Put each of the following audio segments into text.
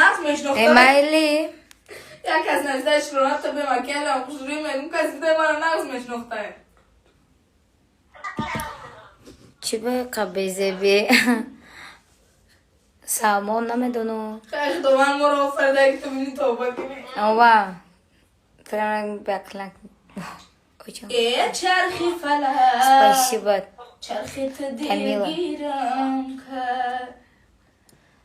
Нағз мешинохта. Эмайли. Як кас нависта Шукрона ту бемакелам хушрӯй, мегум каси дида мара нағз мешинохтае. Чӣ ба қабезебӣ? Салмон намедонам. Хай, Худованд моро офарида, ки ту бини тавба кунӣ. Ова. Прямо баклак. Очень. Э, чархи фалак. Спасибо. Чархи ту Камила. дилгирам кард.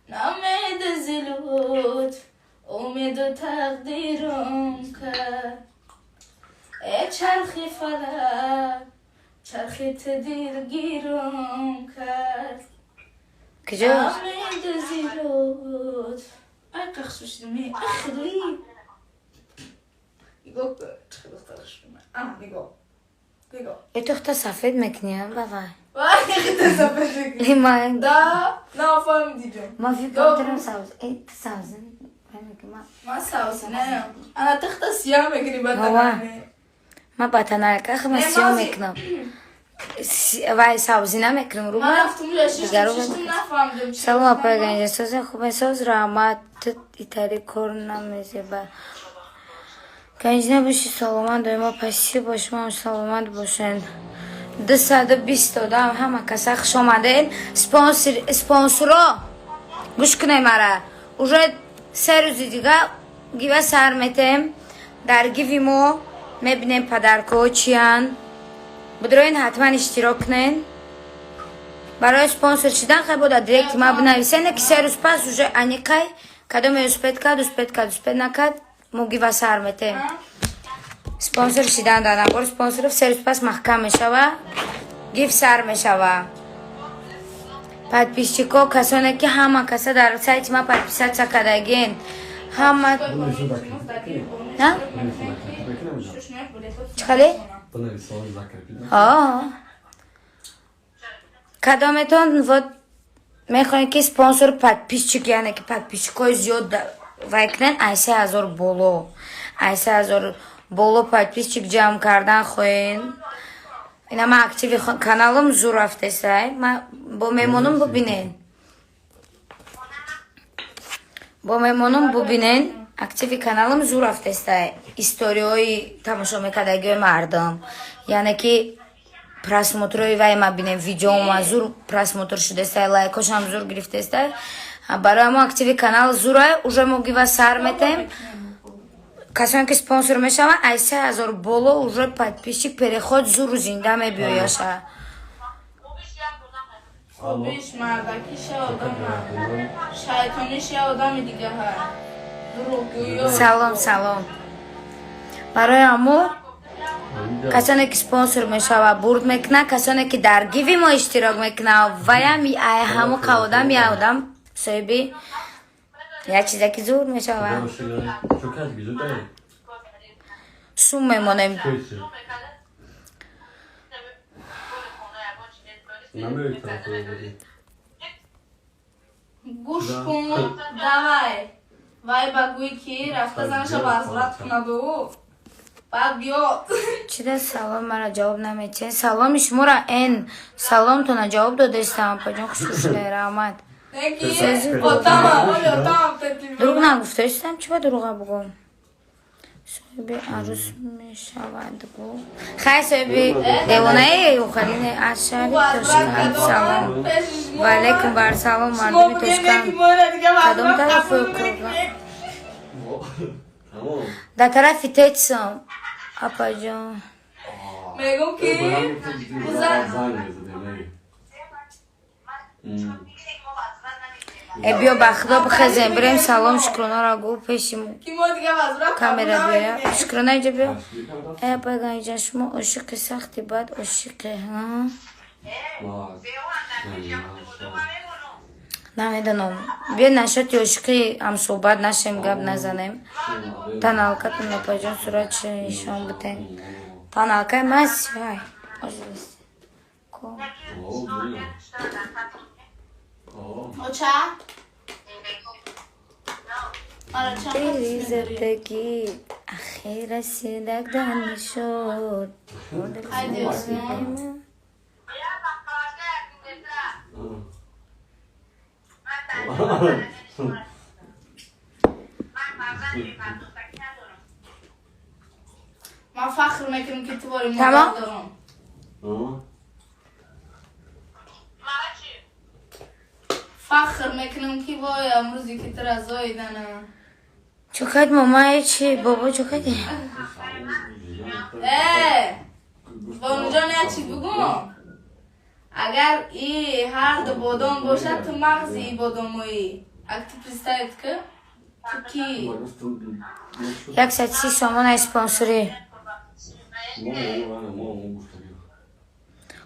Намед зи лутф, умеду тақдирам кард. Э, чархи фалак, чархи ту дилгирам кард. Куҷост? Намед зи лутф. Ай, қахшушидми, ахли. Нигоҳ кун, чӣ духтар хушрӯма. А, нигоҳ. Нигоҳ. Э, тухта сафед мекунӣ, баба? Вай, хита сафед мекунӣ. Ма Да, нафаҳмидӣ, ҷон. Ма фикр кардам сабз. Э, ту сабз. Ма Ма савсинам. Ана тихта сияҳ мекунӣ ба Ова. танане. Ма ба таналка хама Не, сиёҳ мази- мекунам. Вай, сабзӣ намекунам рӯ Ман ма. рафтум ҷа шиштум, Дигару шиштум, нафаҳмидам чӣ. Салом, апай Ганҷа, созе хубе, соз, раҳмат, ту итари кор намезеба. Ганҷ набошӣ, саломат доимо, спасибо, шумоам саломат бошед. 220 одам, ҳама каса хуш омадед. Спонсор, спонсоро гӯш кунед мара. Уже 3 рӯзи дига гива сар метем. Дар гиви мо мебинем подаркҳо чиянд. Будроин, ҳатман иштирок кунед. Барои спонсор шидан хай бода директи ма бинависен, ки 3 рӯз пас уже аниқай кадоме успеть кард, успеть кард, успеть накард, мо гива сар метем. Спонсор шидан дар набор спонсоров 3 рӯз пас маҳкам мешава, гив сар мешава. Подписчико, касоне ки ҳама каса дар сайти ма подписаться кардагин, ҳама На? Чӣ хеле? Ҳо. Кадометон вот мехоҳед ки спонсор подписчик, яъне ки подписчикҳои зиёд вай кунед, ай 3000 боло, ай 3000 боло подписчик ҷамъ кардан хоҳед. Ина ман активи каналам зур рафтесай. Ма бо мемонум, бубинед. Бо мемонум, бубинед. Активи каналам зур рафтестай. Историҳои тамошо мекардагиҳои мардум. Яъне ки просмотрҳои вай ма бинем, видеома зур просмотр шудестай, лайкошам зур гирифтестай. Барои мо активи канал зурай, уже мо гива сар метем. Касоне ки спонсор мешаванд, ай 3000 боло уже подписчик переход зуру зинда мебиёяша. Хубиш мардакиша одама. Шайтониш я одами дига ҳа. Дурӯғгӯё. Салом, салом. Барои ҳамо касоне ки спонсор мешава, бурд мекунад, касоне ки дар гиви мо иштирок мекунад, ваям ай ҳамо одам я одам соҳиби як чизе ки зур мешава. Сум мемонем. Гӯш кун, давай. Вай ба гӯй ки рафта занаша возврат кунаду. Баъд биёд. Чида салом мара ҷавоб наметиҳед? Саломи шуморо эн саломтона ҷавоб додаистам, апаҷон, хушхушле, раҳмат. Неки отама, оли отамам. Дурӯғ нагуфтаистам, чӣ ба дурӯға бугӯм? Соҳиби арӯс мешавад гу. Хай, соҳиби девонаи охарини аз шаҳри Тошканд. Салом. Ва алайкум бар салом, мардуми Тошканд. Кадом тарафи Курган? Дар тарафи Тетсам, апаҷон. Мегум ки Э, биё, ба худо, бихезем, бирем, салом Шукронаро гӯ, пеши ки мо дига возврат камера биёя. Шукрона, инҷа биё. Э, апай Ганҷа, шумо ошиқи сахти, баъд ошиқе, ҳа? Намедонам. Биё, нашоти ошиқӣ ҳамсӯҳбат нашем, гап назанем. Таналкатон, апайҷон, суратша нишон битен. Таналкаи ман сиҳай. Ко. Оча? Ара чанд Дили қисм дорӣ? задагӣ ахир расидак данишод. Хайди, Осмон. Ман фахр мекунам, ки ту бори модар дорам. Фахр мекунам, ки вой, амрӯзе ки тура зоиданам. Чо кад, мамае, чи бобо, чо кади? Э, бонуҷон, як чиз бугум: агар и ҳарду бодом бошад, ту мағзи и бодомоӣ. Ак ту представить ки ту ки. 130 сомон ай спонсорӣ.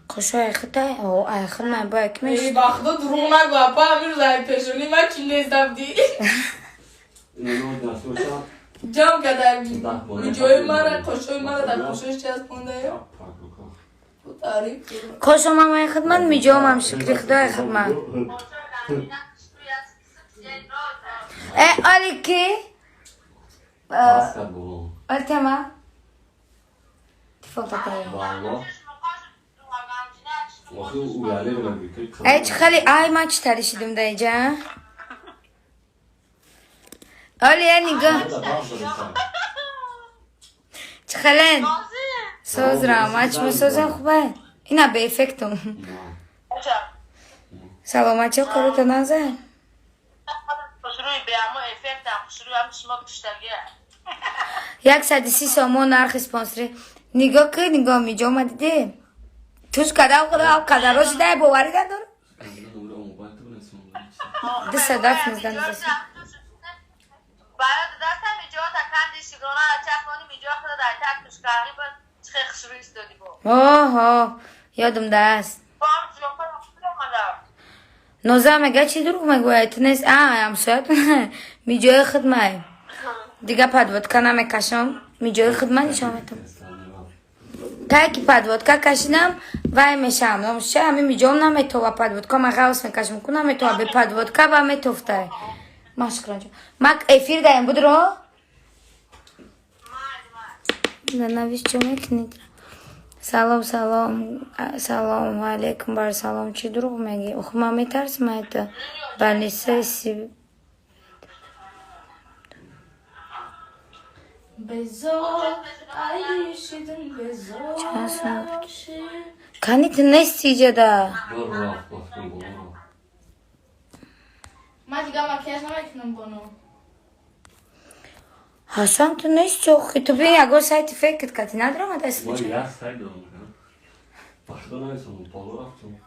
Қошо айхитай, айхид май бо ки меш. Ба худо, дурӯғ нагӯ, апа, амирӯз ай пешонӣ ма чӣ нестам ди. Ҷамъ кадай ҷои мара, қошои мара дар қошош часпондаю. Қошомам ай хидмат, миҷомам, шукри худо, ай хидмат. Э, оли ки? Оли тема? Телефон. Эй, чӣ хеле, ай, ман чӣ тари шидим да иҷа? Оли, я нигоҳ. Чӣ хелен? Соз, раҳмат, шумо созен, хубе? Ина беэффектум. Саломатчо, корото назар? Хушрӯи беамо эффектам, хушрӯи ҳам чишмо куштагия. 130 сомон нархи спонсорӣ. Нигоҳ ки, нигоҳ, миҷома дидӣ? Туш кадам худо қадаро шидай, боварӣ надорам. 207 19. Барои дастам иҷота канди шигрона чафони миҷо худа дар так туш кардӣ, ба чихе хушрӯй истоди бо. Оҳо, ёдум даст. Бам ҷофа омада. Ноза мега, чӣ дурӯғ мегӯяд? Ту нест, а ҳамсоят миҷои хидмай. Дига подводка намекашам, миҷои хидма нишон метам. Кай ки подводка кашидам, вай мешавам. Номша, ҳами миҷом наметова подводка, ман ғавс мекашам, ку наметова, бе подводка ба метофтай. Ма шукронҷон. Ма эфир даем будро? Навис, чо мекунед? Салом, салом, салом алейкум, бар салом, чӣ дурӯғ мегӣ? Ох, ман метарсам, это больница си. Безор ай шидим, безор. Кани, ту нести иҷода? Ман дига макияж намекунам, бону. Ҳасан, ту нести охи, ту бин, ягон сайти фейкит кати надромадаст?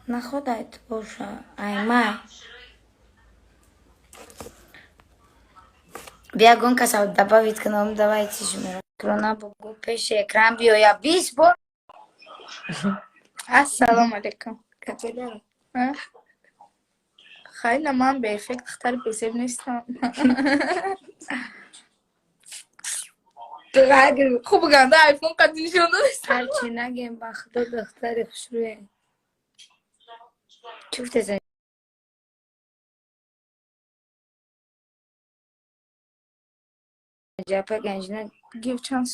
Находай, ту боша аймай. Биягон каса добавить кунам, давайте шумеро. Крона бугу, пеши экран биёя 20 бор. Ассалому алайкум. Хайна, ман беэффект духтари безеб нестам. Хуб, ганда айфон қади нишон додест. Ҳарчи нагем, ба худо, духтари хушрӯе. Чӣ гуфтеса? Ҷапа Ганҷина. Гив чанд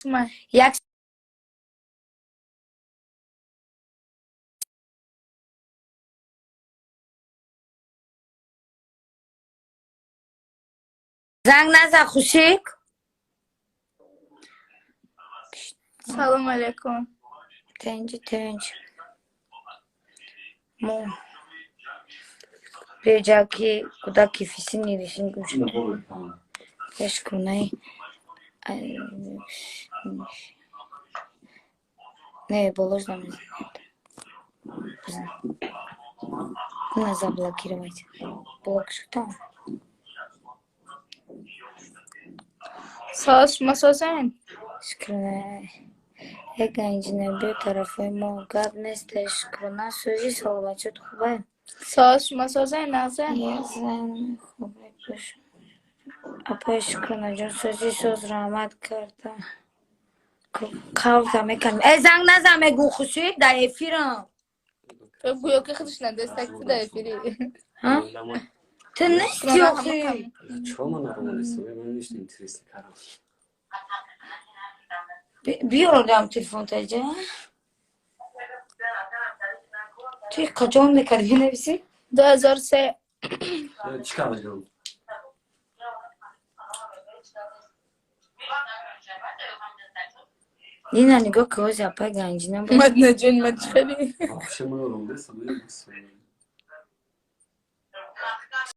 сумай? Як занг наза, хушик. Салому алайкум. Тинҷи, тинҷ. Мо беҷаки кудаки фисини решин гӯш. Яшкунай. Не, болош намезанад. На заблокировать. Блок шуд. Соз, шумо созен? Шукрона. Э, Ганҷина, биё тарафҳои мо, гап нест, шукрона, сӯзи, саломатчиёт хубе? Соз, шумо созен, нағзен? Язан хубе бош. Апаи Шукронаҷон, сӯзи, соз, раҳмат карда. Қавта мекардем. Э, занг назан, мегӯ, хушид, дар эфирам. Гӯё ки худаш надестак, ту дар эфири. Ту нести охи. Чё ман наромадистам? Ман ништа интересно кардам. Биёрдам телефон таҷа. Ту каҷон мекардӣ, бинависӣ? 2003. Чӣ кардам? Дина, нигоҳ ки, ҳози апай Ганҷина бо. Мадинаҷон, ма чӣ хеле Вообще ман оромдестам.